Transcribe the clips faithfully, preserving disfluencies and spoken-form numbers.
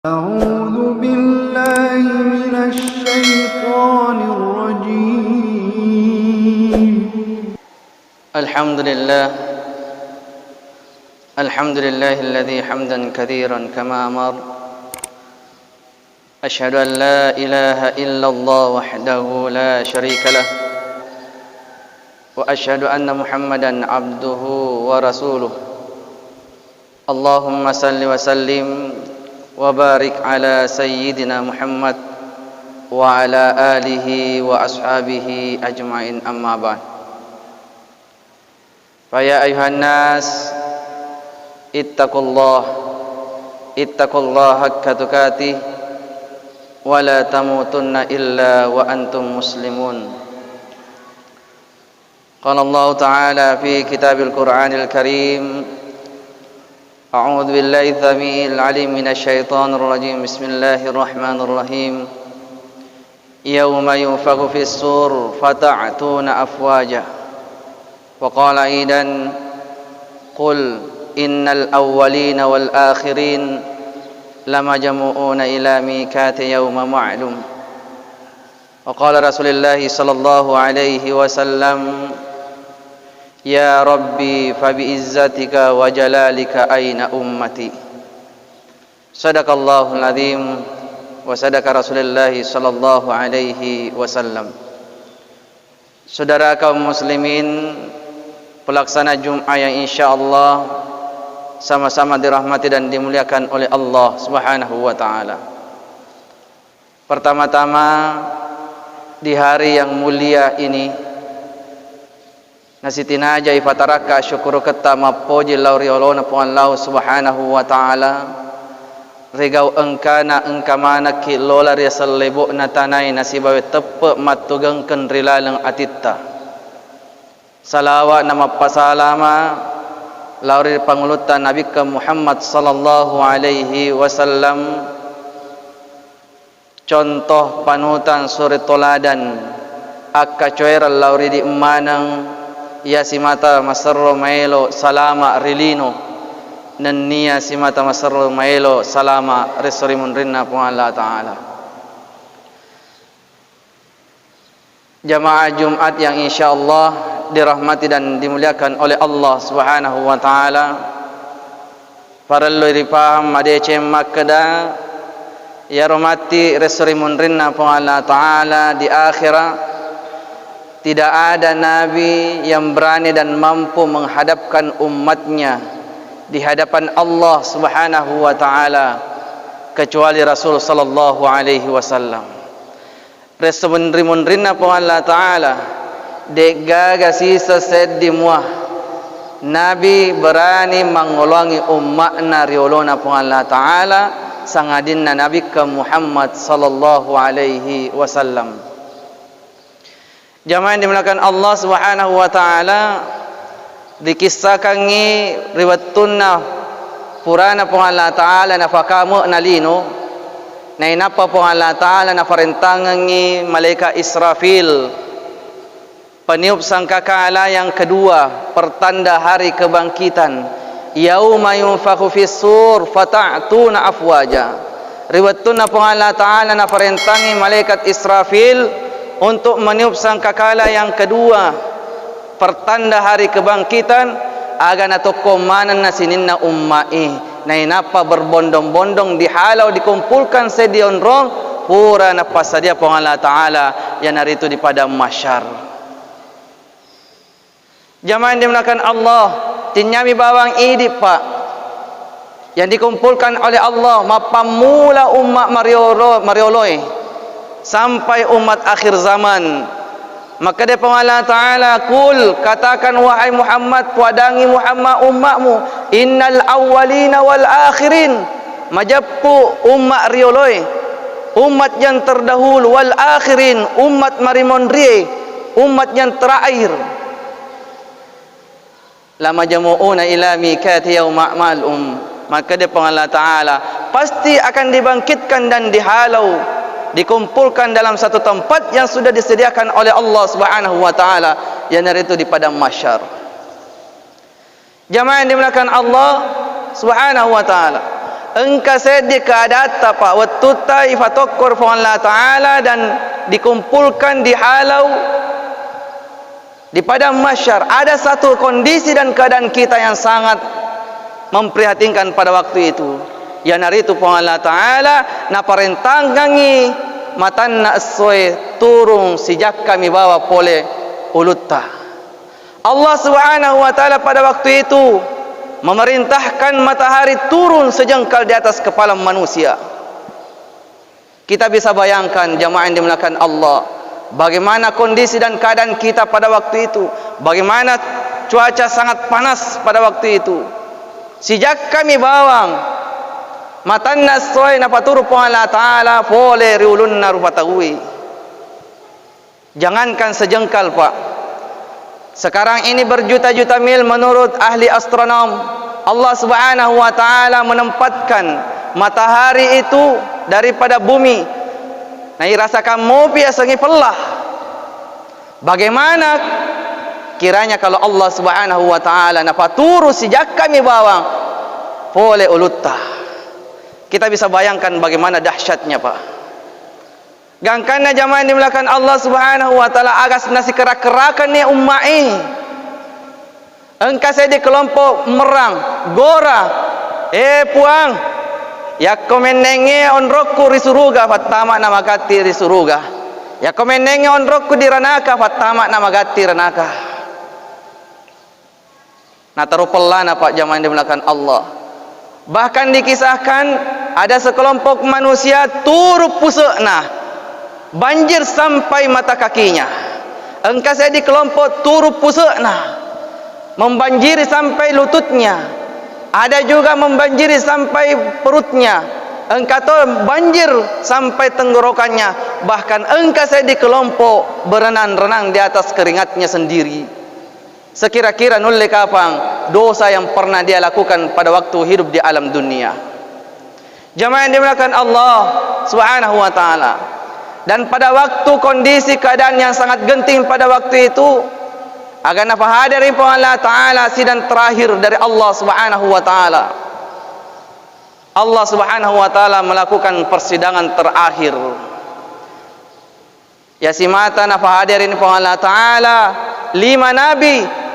أعوذ بالله من الشيطان الرجيم. الحمد لله. الحمد لله الذي حمدا كثيرا كما أمر. أشهد أن لا إله إلا الله وحده لا شريك له، وأشهد أن محمدا عبده ورسوله. اللهم صل وسلم وبارك على سيدنا محمد وعلى آله وأصحابه أجمعين، أما بعد. فيا أيها الناس، اتقوا الله، اتقوا الله حق تقاته، ولا تموتن إلا وأنتم مسلمون. قال الله تعالى في كتاب القرآن الكريم: أعوذ بالله السميع العليم من الشيطان الرجيم. بسم الله الرحمن الرحيم. يوم ينفخ في الصور فتأتون أفواجا. وقال أيضا: قل إن الأولين والآخرين لمجموعون إلى ميقات يوم معلوم. وقال رسول الله صلى الله عليه وسلم: يا ربي فبعزتك وجلالك أين أمتي؟ صدق الله العظيم وصدق رسول الله صلى الله عليه وسلم. Saudara kaum muslimin, pelaksana Jumat yang insya Allah sama-sama dirahmati dan dimuliakan oleh Allah Subhanahu wa Ta'ala. Pertama-tama, di hari yang mulia ini, nasitinaja ifatarakka syukuruketta mappoji lao ri olona Puang Allah Subhanahu wa Ta'ala, rigau engkana engka manekki lola ri sellebo'na tanae nasibawa teppe mattugengkeng ri laleng atitta. Salawa na mappasalama lao ri pangulutta Nabikka Muhammad sallallahu alaihi wasallam, contoh panutan suri toladan, akkacoereng lao ri idi maneng, iya simata maserro maelo salama ri lino, nennia simata maserro maelo salama ri suri munrinna Puang Allah Ta'ala. Jamaah Jumat yang insya Allah dirahmati dan dimuliakan oleh Allah Subhanahu wa Ta'ala, parellui ripahang madeceng makkeda, iyaro matti ri suri munrinna Puang Allah Ta'ala di akhirat, tidak ada nabi yang berani dan mampu menghadapkan umatnya di hadapan Allah Subhanahu wa Ta'ala kecuali Rasul sallallahu alaihi wasallam. Ri suri munrinna Puang Allah Ta'ala, de'gaga siseng seddi mua nabi berani mangoloangi umma'na ri olona Puang Allah Ta'ala, sangadinna Nabikka Muhammad sallallahu alaihi wasallam. Jamaah yang dimuliakan Allah Subhanahu wa Ta'ala, dikissakangngi ri wettunna purana Puang Allah Ta'ala nafakame'na lino, nainappa Puang Allah Ta'ala nafarentangengngi malaikat Israfil, peniup sangkakala yang kedua, pertanda hari kebangkitan. Yauma yunfakhu fis sur fata'tuna afwaja. Ri wettunna Puang Allah Ta'ala nafarentangngi malaikat Israfil untuk meniup sangkakala yang kedua, pertanda hari kebangkitan, aga natokko manenna sininna umma'i, nainappa berbondong-bondong dihalau, dikumpulkan seddi onrong, pura napassadia Puang Allah Ta'ala, iyanaritu di padang mahsyar. Jamaah yang dimuliakan Allah, tenniami bawang idi, Pak, yang dikumpulkan oleh Allah mappammula umma mariolo-, marioloe sampai umat akhir zaman. Makkeda Puang Allah Ta'ala, "Qul," katakan wahai Muhammad, puadangi Muhammad umma'mu, "innal awwalina wal akhirin," majeppu umma rioloe, umat yang terdahulu, wal akhirin, umat marimonrie, umat yang terakhir. "Lamajmu'una ila miqati yauma ma'lum." Makkeda Puang Allah Ta'ala, pasti akan dibangkitkan dan dihalau, dikumpulkan dalam satu tempat yang sudah disediakan oleh Allah Subhanahu wa Ta'ala, iyanaritu di padang mahsyar. Jamaah yang dimuliakan Allah Subhanahu wa Ta'ala, Engka seddi keadaatta, Pak, wettutta ifatokkor Puang Allah Ta'ala dan dikumpulkan di halau di padang mahsyar. Ada satu kondisi dan keadaan kita yang sangat memprihatinkan pada waktu itu. Iyanaritu Puang Allah Ta'ala naparentangangngi matanna essoe turung sijakkami bawang pole ulutta. Allah Subhanahu wa Ta'ala pada waktu itu memerintahkan matahari turun sejengkal di atas kepala manusia. Kita bisa bayangkan, jamaah yang dimuliakan Allah, bagaimana kondisi dan keadaan kita pada waktu itu, bagaimana cuaca sangat panas pada waktu itu. Sijakkami bawang matanna essoe napaturu Puang Allah Ta'ala pole ri ulunna rupa tauwe. Jangankan sejengkal, Pak. Sekarang ini berjuta-juta mil menurut ahli astronom. Allah Subhanahu wa Ta'ala menempatkan matahari itu daripada bumi. Nah, irasakan mopi asengi pella. Bagaimana kiranya kalau Allah Subhanahu wa Ta'ala napaturu sijakkami bawang pole ulutta? Kita bisa bayangkan bagaimana dahsyatnya, Pak. Gangkanna jamaah yang dimuliakan Allah Subhanahu wa Ta'ala, agas nasikera-kerakanni umma'e. Engka seddi kelompok merang, gora, "Eh Puang, yakko mennengnge onrokku ri suruga, fattama'na magatti ri suruga. Yakko mennengnge onrokku di ranaka, fattama'na magatti ranaka." Nataro pellana, Pak, jamaah yang dimuliakan Allah. Bahkan dikisahkan ada sekelompok manusia turu puse'na, banjir sampai mata kakinya. Engka seddi kelompok turu puse'na, membanjiri sampai lututnya. Ada juga membanjiri sampai perutnya. Engka to banjir sampai tenggorokannya. Bahkan engka seddi kelompok berenang-renang di atas keringatnya sendiri. Sekira-kira nulle kapang dosa yang pernah dia lakukan pada waktu hidup di alam dunia. Jamaah yang dimuliakan Allah Subhanahu wa Ta'ala. Dan pada waktu kondisi keadaan yang sangat genting pada waktu itu, aga nafahaderi Puang Allah Ta'ala sidang terakhir dari Allah Subhanahu wa Ta'ala. Allah Subhanahu wa Ta'ala melakukan persidangan terakhir. Yasimata nafahaderini Puang Allah Ta'ala lima nabi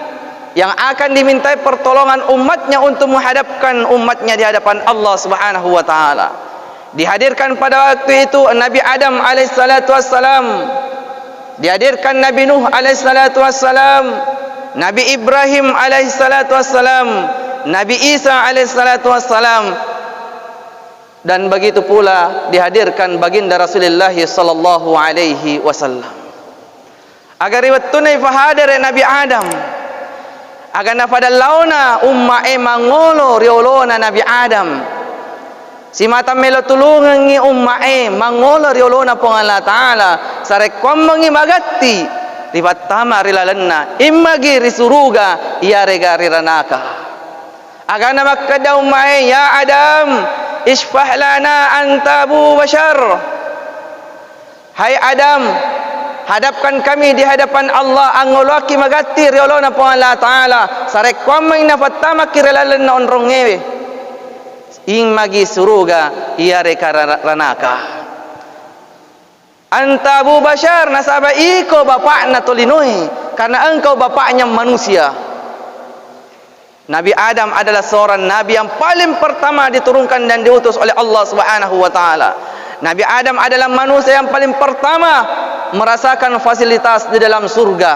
yang akan dimintai pertolongan umatnya untuk menghadapkan umatnya di hadapan Allah Subhanahu wa Ta'ala. Dihadirkan pada waktu itu Nabi Adam alaihissalatu wassalam, dihadirkan Nabi Nuh alaihissalatu wassalam, Nabi Ibrahim alaihissalatu wassalam, Nabi Isa alaihissalatu wassalam, dan begitu pula dihadirkan Baginda Rasulullah sallallahu alaihi wasallam. Aga ri wettunna ifahadere Nabi Adam, aga nafadallauna umma'e mangolo ri olona Nabi Adam. Simata melo tulungengngi umma'e mangolo ri olona Puang Allah Ta'ala, sarekkuammengngi magatti ripattama ri lalenna, immagi ri suruga iyarega ri ranaka. Agana makkeda umma'e, "Ya Adam, isfah lana anta Abu Bashar." Hai Adam, hadapkan kami di hadapan Allah, angoloakki magatti ri olona Puang Allah Ta'ala, sarekkuammengngi nafattamaki ri lalenna onrongngewe, immagi suruga iyarega ra-, ranaka. Anta Abu Bashar, nasaba iko bapakna tolinoe, karena engkau bapaknya manusia. Nabi Adam adalah seorang nabi yang paling pertama diturunkan dan diutus oleh Allah Subhanahu wa Ta'ala. Nabi Adam adalah manusia yang paling pertama merasakan fasilitas di dalam surga.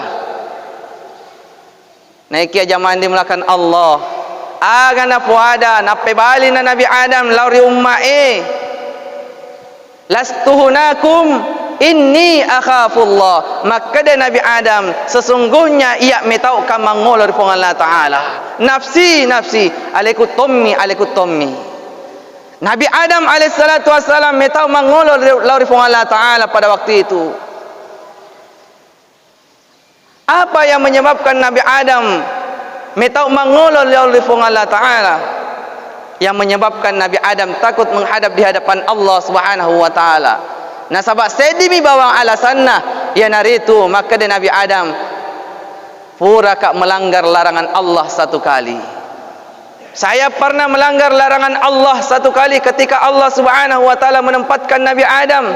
Naekiya jamaah yang dimuliakan Allah, aga napoada, nappebalina Nabi Adam lao ri umma'e, "Lastu hunakum, inni akhafullah." Makkeda Nabi Adam, "Sesungguhnya iya metauka mangolo ri Puang Allah Ta'ala. Nafsi, nafsi, aleku tommi, aleku tommi." Nabi Adam alaihissalatu wassalam metau mangolo lao ri Puang Allah Ta'ala pada waktu itu. Apa yang menyebabkan Nabi Adam metau mangolo lao ri Puang Allah Ta'ala? Yang menyebabkan Nabi Adam takut menghadap di hadapan Allah Subhanahu wa Ta'ala. Nasaba seddimi bawang alasanna, iyanaritu makkeda Nabi Adam, "Puraka melanggar larangan Allah satu kali." Saya pernah melanggar larangan Allah satu kali ketika Allah Subhanahu wa Ta'ala menempatkan Nabi Adam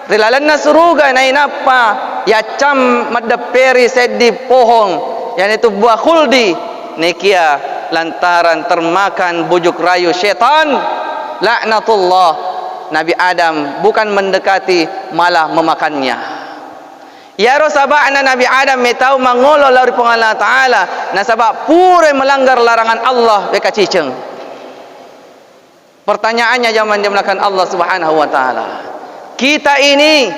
ri lalenna suruga, nainappa yaccang maddepperi seddi pohong, yaitu buah khuldi, nekia lantaran termakan bujuk rayu setan, laknatullah, Nabi Adam bukan mendekati, malah memakannya. Iyaro saba'na Nabi Adam metau mangolo lao ri Puang Allah Ta'ala, nasaba pura melanggar larangan Allah, wekaciceng. Pertanyaannya, jamaah dimuliakan Allah Subhanahu wa Ta'ala, kita ini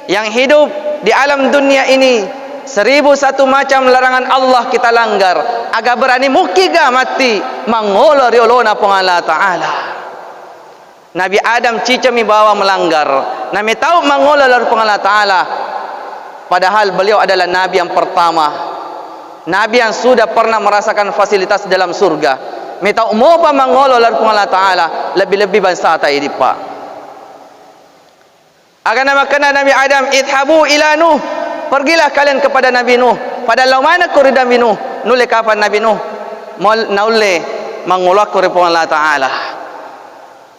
yang hidup di alam dunia ini, seribu satu macam larangan Allah kita langgar, aga berani mukkiga matti mangolo ri olona Puang Allah Ta'ala? Nabi Adam cicengmi bawang melanggar, nametau mangolo lao ri Puang Allah Ta'ala. Padahal beliau adalah nabi yang pertama, nabi yang sudah pernah merasakan fasilitas dalam surga. Metau mopa mangolo lao ri Puang Allah Ta'ala, lebih-lebih bangsata idi, Pak. Aga namakkeda Nabi Adam, "Idhabu ila Nuh." Pergilah kalian kepada Nabi Nuh. Pada lao manekko ri Nabi Nuh. Nulle kapang Nabi Nuh? Mol-, naulle mangoloakko ri Puang Allah Ta'ala.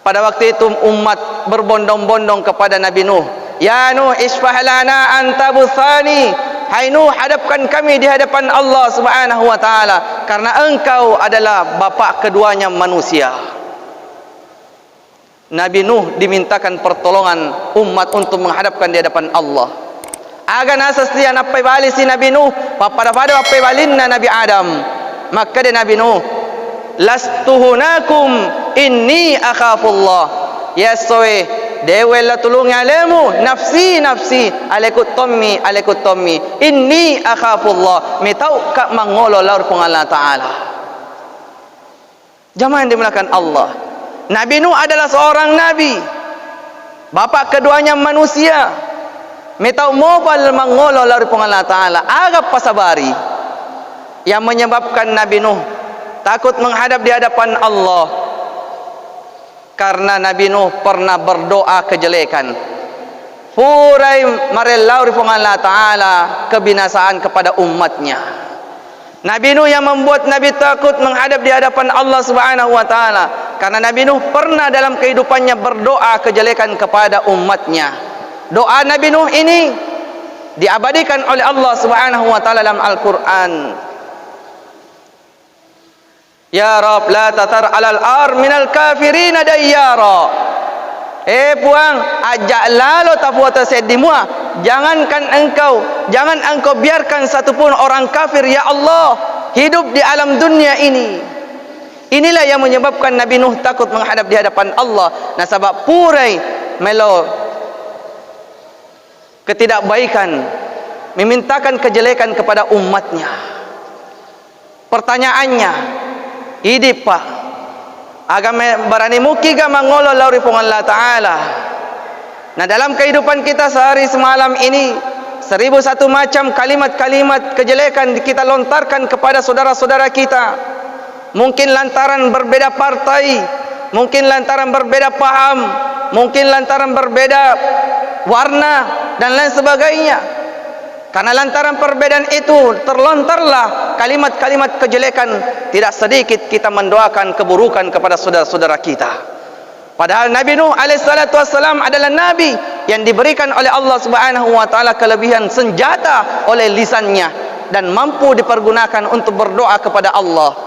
Pada waktu itu umat berbondong-bondong kepada Nabi Nuh. "Ya Nuh, isfah lana anta butsani." Hai Nuh, hadapkan kami di hadapan Allah Subhanahu wa Ta'ala, karena engkau adalah bapak keduanya manusia. Nabi Nuh dimintakan pertolongan umat untuk menghadapkan di hadapan Allah. Aga naseng sia nappai bali si Nabi Nuh, pappada-pada wappai balinna Nabi Adam. Makkeda Nabi Nuh, "Lastu hunakum, inni akhafullah." Ya essoe, de uwellau tulungngi alemu, nafsi, nafsi, aleku tommi, aleku tommi. Inni akhafullah, metauka mangolo lao ri Puang Allah Ta'ala. Jamaah yang dimuliakan Allah, Nabi Nuh adalah seorang nabi, bapak keduanya manusia. Metau mopa mangolo lao ri Puang Allah Ta'ala, aga pasabari yang menyebabkan Nabi Nuh takut menghadap di hadapan Allah? Karena Nabi Nuh pernah berdoa kejelekan. Purai marellau ri Puang Allah Ta'ala kebinasaan kepada umatnya. Nabi Nuh yang membuat Nabi takut menghadap di hadapan Allah Subhanahu wa Ta'ala. Karena Nabi Nuh pernah dalam kehidupannya berdoa kejelekan kepada umatnya. Doa Nabi Nuh ini diabadikan oleh Allah Subhanahu wa Ta'ala dalam Al-Quran. "Ya Rabb, la tatar alal ar minal kafirina dayyara." Eh Puang, ajak lalo tapuata seddi mua. Jangankan engkau, jangan engkau biarkan satupun orang kafir, ya Allah, hidup di alam dunia ini. Inilah yang menyebabkan Nabi Nuh takut menghadap di hadapan Allah. Nasaba purai melo ketidakbaikan, memintakan kejelekan kepada umatnya. Pertanyaannya, idi, Pak, aga me-, barani mukiga mangolo lao ri Puang Allah Ta'ala? Nah, dalam kehidupan kita sehari semalam ini, seribu satu macam kalimat-kalimat kejelekan kita lontarkan kepada saudara-saudara kita. Mungkin lantaran berbeda partai, mungkin lantaran berbeda paham, mungkin lantaran berbeda warna, dan lain sebagainya. Karena lantaran perbedaan itu, terlontarlah kalimat-kalimat kejelekan. Tidak sedikit kita mendoakan keburukan kepada saudara-saudara kita. Padahal Nabi Nuh alaihissalatu wassalam adalah nabi yang diberikan oleh Allah Subhanahu wa Ta'ala kelebihan senjata oleh lisannya dan mampu dipergunakan untuk berdoa kepada Allah.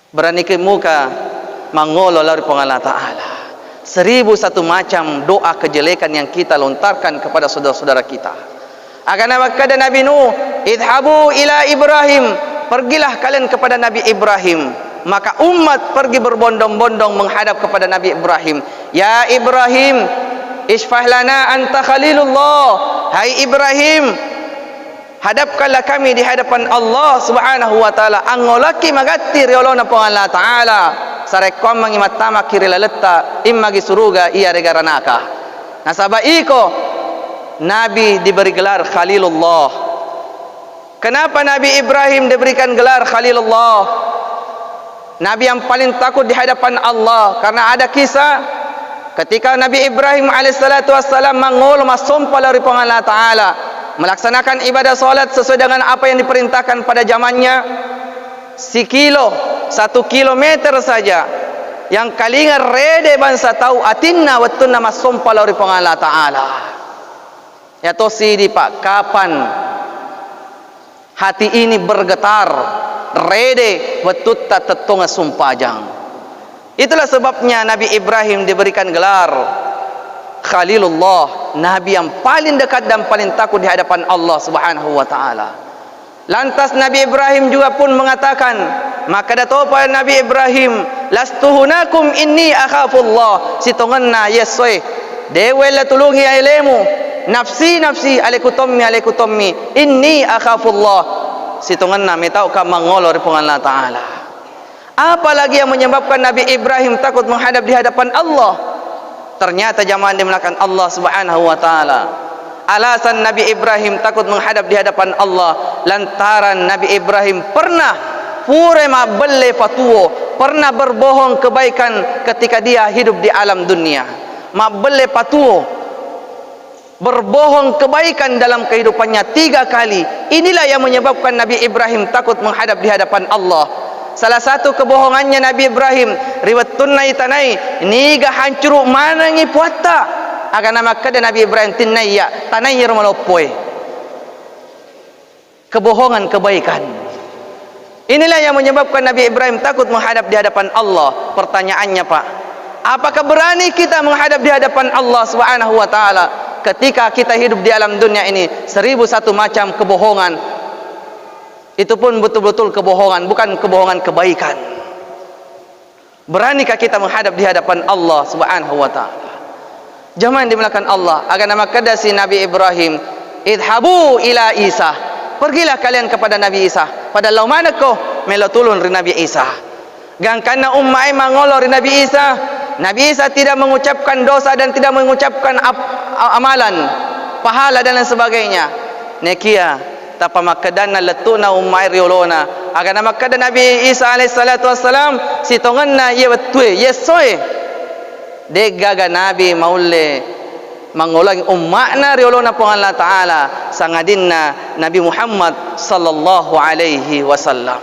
Berani ke muka mangolo lao ri Puang Allah Ta'ala. Seribu satu macam doa kejelekan yang kita lontarkan kepada saudara-saudara kita. Agana makkeda Nabi Nuh, "Idhabu ila Ibrahim," pergilah kalian kepada Nabi Ibrahim. Maka umat pergi berbondong-bondong menghadap kepada Nabi Ibrahim. "Ya Ibrahim, isfah lana anta khalilullah." Hai Ibrahim, hadapkanlah kami di hadapan Allah Subhanahu wa Ta'ala. Angolaki magatti ri olona Puang Allah Ta'ala. Sarekkoammengi mattamaki ri laletta, immagi suruga iyarega ranaka. Nasaba iko Nabi diberi gelar Khalilullah. Kenapa Nabi Ibrahim diberikan gelar Khalilullah? Nabi yang paling takut di hadapan Allah, karena ada kisah ketika Nabi Ibrahim alaihissalatu wassalam mangolo massompa lao ri Puang Allah Ta'ala, melaksanakan ibadah salat sesuai dengan apa yang diperintahkan pada zamannya. sikilo, satu kilometer saja, yang kalinga rede bangsa tau atinna wettunna massompa lao ri Puang Allah Ta'ala. Yato sidi, Pak, kapan hati ini bergetar, rede wettutta tettongeng sumpajang. Itulah sebabnya Nabi Ibrahim diberikan gelar Khalilullah, nabi yang paling dekat dan paling takut di hadapan Allah Subhanahu wa Ta'ala. Lantas Nabi Ibrahim juga pun mengatakan, makkeda topa Nabi Ibrahim, "Lastu hunakum inni akhafullah," sitongenna yessoe, de uwella tulungi alemu, "nafsi, nafsi, aleku tommi, aleku tommi, inni akhafullah," sitongenna metauka mangolo ri Puang Allah Ta'ala. Apalagi yang menyebabkan Nabi Ibrahim takut menghadap di hadapan Allah? Ternyata, jamaah yang dimuliakan Allah Subhanahu wa Ta'ala, alasan Nabi Ibrahim takut menghadap di hadapan Allah lantaran Nabi Ibrahim pernah pura mabbelle patuo, pernah berbohong kebaikan ketika dia hidup di alam dunia. Mabbelle patuo, berbohong kebaikan dalam kehidupannya tiga kali. Inilah yang menyebabkan Nabi Ibrahim takut menghadap di hadapan Allah. Salah satu kebohongannya Nabi Ibrahim, ri wettunna itanai, niga hancuru manengi puatta. Aga namakkeda Nabi Ibrahim, "Tinnaiya, tanai ro maloppoe." Kebohongan kebaikan. Inilah yang menyebabkan Nabi Ibrahim takut menghadap di hadapan Allah. Pertanyaannya, Pak, apakah berani kita menghadap di hadapan Allah Subhanahu wa Ta'ala ketika kita hidup di alam dunia ini? Seribu satu macam kebohongan. Itu pun betul-betul kebohongan, bukan kebohongan kebaikan. Beranikah kita menghadap di hadapan Allah Subhanahu wa Ta'ala? Jamaah yang dimuliakan Allah, aga namakkeda si Nabi Ibrahim, "Idhabu ila Isa." Pergilah kalian kepada Nabi Isa. Pada lao manekko melo tulung ri Nabi Isa. Gangkanna ummae mangolo ri Nabi Isa. Nabi Isa tidak mengucapkan dosa dan tidak mengucapkan ap-, a-, amalan, pahala dan lain sebagainya. Nekia tappa makkedanna lettu'na ummae ri olona. Aga namakkeda Nabi Isa alaihi salatu wassalam, sitongenna iye wettue, iye essoe, de'gaga nabi maulle mangolangi umma'na ri olona Puang Allah Ta'ala, sangadinna Nabi Muhammad sallallahu alaihi wasallam.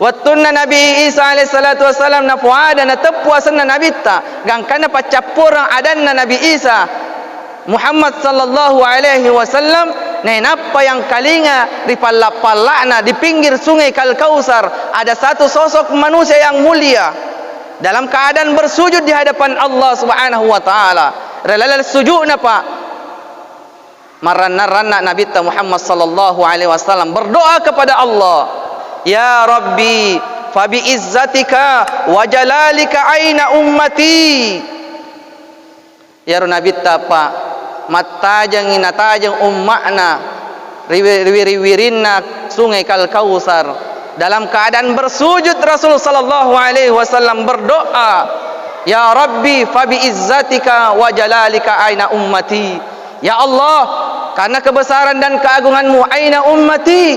Wettunna Nabi Isa alaihi salatu wassalam napoada nateppu asenna nabitta, gangkanna paccappureng adanna Nabi Isa Muhammad sallallahu alaihi wasallam, nainappa yang kalinga ri palla-palla'na di pinggir Sungai Kal-Kausar ada satu sosok manusia yang mulia dalam keadaan bersujud di hadapan Allah Subhanahu wa Ta'ala. Ri laleng sujudna, Pak, maranna-ranna Nabitta Muhammad sallallahu alaihi wasallam berdoa kepada Allah, "Ya Rabbi, fabi izzatika wa jalalika aina ummati." Iyaro Nabitta, Pak, mattajengngi natajeng umma'na ri wi-, ri wiri-wirinna Sungai Kal-Kausar. Dalam keadaan bersujud, Rasul sallallahu alaihi wasallam berdoa, "Ya Rabbi, fabi izzatika wa jalalika aina ummati." Ya Allah, karena kebesaran dan keagunganmu, aina ummati,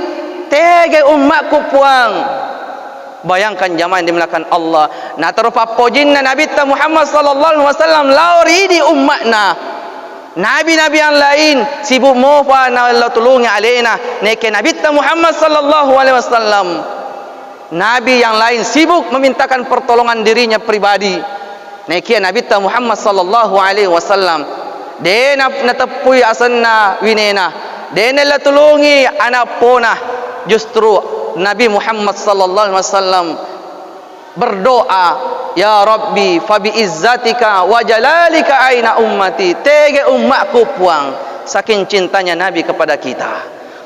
tege ummakku, Puang. Bayangkan, jamaah yang dimuliakan Allah, nataro pappojinna Nabitta Muhammad sallallahu alaihi wasallam lao ri idi umma'na. Nabi-nabi yang lain sibuk mopa nalao tulungi alena, nekke Nabitta Muhammad sallallahu alaihi wasallam, nabi yang lain sibuk memintakan pertolongan dirinya pribadi. Nekia Nabitta Muhammad sallallahu alaihi wasallam de na-, nateppui asenna winena, de nella tulungi ana eppona. Justru Nabi Muhammad sallallahu alaihi wasallam berdoa, "Ya Rabbi, fabi izzatika wa jalalika aina ummati." Tege ummakku, Puang. Saking cintanya Nabi kepada kita.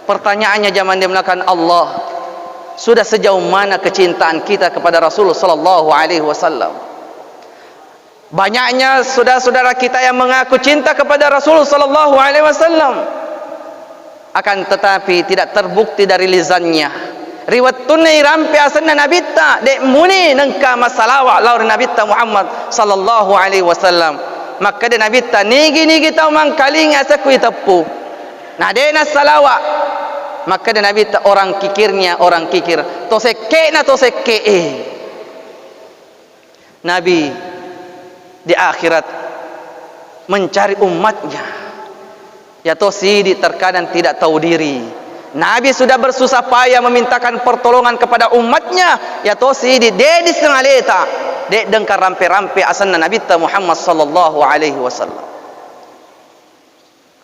Pertanyaannya, jamaah yang dimuliakan Allah, sudah sejauh mana kecintaan kita kepada Rasul sallallahu alaihi wasallam? Banyaknya saudara-saudara kita yang mengaku cinta kepada Rasul sallallahu alaihi wasallam, akan tetapi tidak terbukti dari lisannya. Ri wettunna irampe asenna Nabitta, de muni nengka massalawa lao ri Nabitta Muhammad sallallahu alaihi wasallam. Makkeda Nabitta, "Nigi-nigi tau mangkalinga asekku iteppu." Na de nassalawa. Makkeda Nabitta, "Orang kikirnya orang kikir, to sekke'na to sekke'e." Nabi di akhirat mencari umatnya. Yato sidi terkadang tidak tahu diri. Nabi sudah bersusah payah memintakan pertolongan kepada umatnya, ya tosi di dedis aleta, de dengka rampe-rampe asenna Nabitta Muhammad sallallahu alaihi wasallam.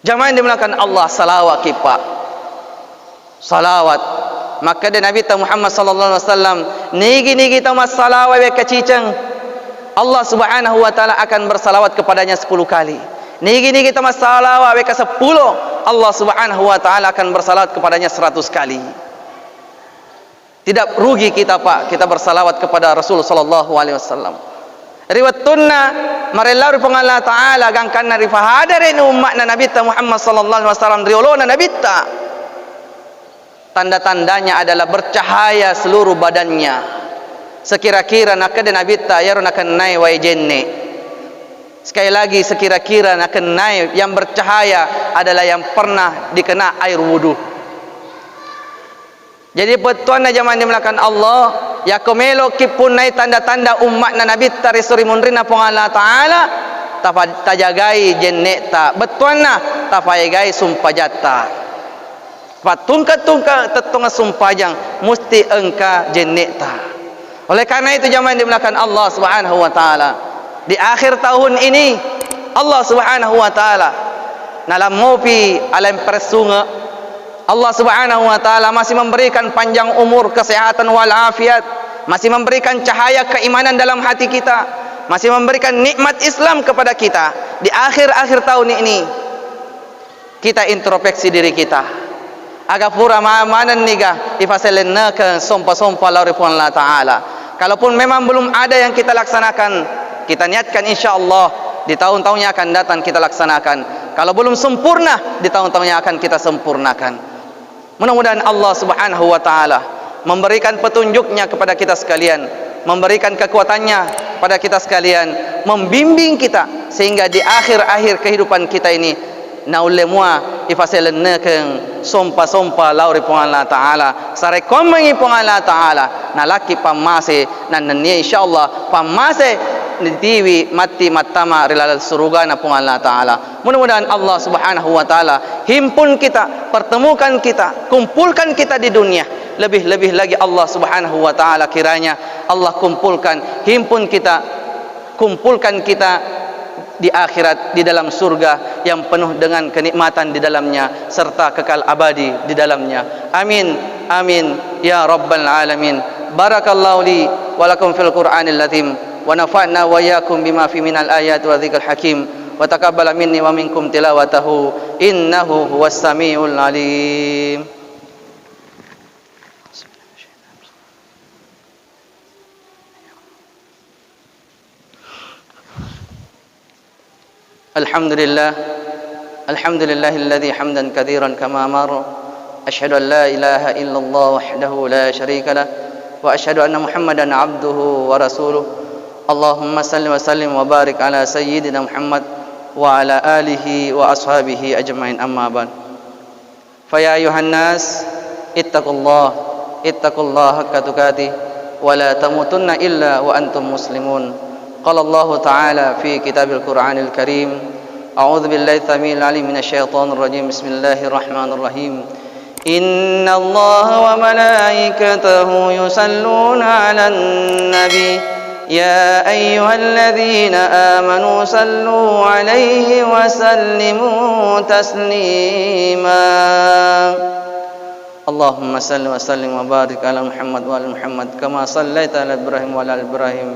Jamaah yang dimuliakan Allah, salawat kipa. Salawat. Makkeda Nabitta Muhammad sallallahu alaihi wasallam, nigi-nigi tau massalawat wekka ciceng, Allah Subhanahu wa Ta'ala akan bersalawat kepadanya sepuluh kali. Nigi-nigi tau massalawat wekka seppulo, Allah Subhanahu wa Ta'ala akan bersalawat kepadanya seratus kali. Tidak rugi kita, Pak, kita bersalawat kepada Rasul sallallahu alaihi wasallam. Ri wettunna marellau ri Puang Allah Ta'ala, gangkanna rifahadere ni umma'na Nabitta Muhammad sallallahu alaihi wasallam, riolona Nabitta. Tanda-tandanya adalah bercahaya seluruh badannya. Sekira-kira nakkeda Nabitta, iyaro nakennai wae jenne. Sekali lagi, sekira-kira nakennai, yang bercahaya adalah yang pernah dikena air wudhu. Jadi, pettuanna jamaah dimuliakan Allah, yakko meloki punnai tanda-tanda umma'na Nabitta ri suri munrinna Puang Allah Ta'ala, tafa-, tajagai jenne'ta, bettuanna tafaegai sumpajatta. Pattungka-tungka tettong sumpajang, musti engka jenne'ta. Oleh karena itu, jamaah yang dimuliakan Allah Subhanahu wa Ta'ala, di akhir tahun ini, Allah Subhanahu wa Ta'ala nalammopi aleng peressunge. Allah Subhanahu wa Ta'ala masih memberikan panjang umur, kesehatan walafiat, masih memberikan cahaya keimanan dalam hati kita, masih memberikan nikmat Islam kepada kita. Di akhir-akhir tahun ini, kita introspeksi diri kita. Aga pura ma-, manenniga ifaselennekeng sompa-sompa lao ri Puang Allah Ta'ala. Kalaupun memang belum ada yang kita laksanakan, kita niatkan, insya Allah di tahun-tahun yang akan datang kita laksanakan. Kalau belum sempurna, di tahun-tahun yang akan kita sempurnakan. Mudah-mudahan Allah Subhanahu wa Ta'ala memberikan petunjuknya kepada kita sekalian, memberikan kekuatannya kepada kita sekalian, membimbing kita sehingga di akhir-akhir kehidupan kita ini naulle mua ifaselennekeng sompa-sompa lao ri Puang Allah Ta'ala, sarekkoammengngi Puang Allah Ta'ala, nalaki pammase, nannennia, insya Allah, pammase nitiwi matti mattama ri laleng surugana Puang Allah Ta'ala. Mudah-mudahan Allah Subhanahu wa Ta'ala himpun kita, pertemukan kita, kumpulkan kita di dunia. Lebih-lebih lagi Allah Subhanahu wa Ta'ala kiranya Allah kumpulkan, himpun kita, kumpulkan kita di akhirat, di dalam surga yang penuh dengan kenikmatan di dalamnya serta kekal abadi di dalamnya. Amin, amin, ya rabbal alamin. Barakallahu li wa lakum fil Qur'anil azim, wa nafa'na wa iyyakum bima fi minal ayati wa dzikril hakim, wa taqabbala minni wa minkum tilawatahu, innahu huwas samiul alim. الحمد لله. الحمد لله الذي حمدا كثيرا كما أمر. أشهد أن لا إله إلا الله وحده لا شريك له، وأشهد أن محمدا عبده ورسوله. اللهم صل وسلم وبارك على سيدنا محمد وعلى آله وأصحابه أجمعين، أما بعد. فيا أيها الناس، اتقوا الله، اتقوا الله حق تقاته، ولا تموتن إلا وأنتم مسلمون. قال الله تعالى في كتاب القرآن الكريم: أعوذ بالله السميع العليم من الشيطان الرجيم. بسم الله الرحمن الرحيم. إن الله وملائكته يصلون على النبي، يا أيها الذين آمنوا صلوا عليه وسلموا تسليما. اللهم صل وسلم وبارك على محمد وعلى محمد كما صليت على إبراهيم وعلى آل إبراهيم،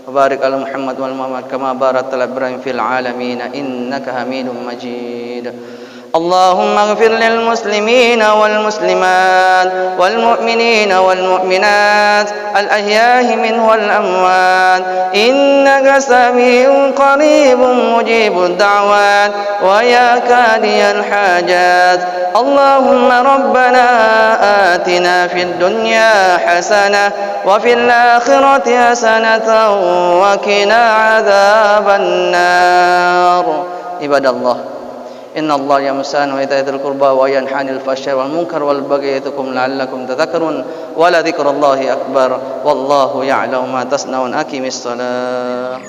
وبارك على محمد وعلى محمد كما باركت على إبراهيم في العالمين إنك حميد مجيد. اللهم اغفر للمسلمين والمسلمات والمؤمنين والمؤمنات الأحياء منهم والأموات، إنك سميع قريب مجيب الدعوات، ويا قاضي الحاجات. اللهم ربنا آتنا في الدنيا حسنة وفي الآخرة حسنة وقنا عذاب النار. عباد الله، إن الله يأمر بالعدل والإحسان وإيتاء ذي القربى وينهى عن الفحشاء والمنكر والبغي يعظكم لعلكم تذكرون، ولذكر الله أكبر، والله يعلم ما تصنعون. أقم الصلاة.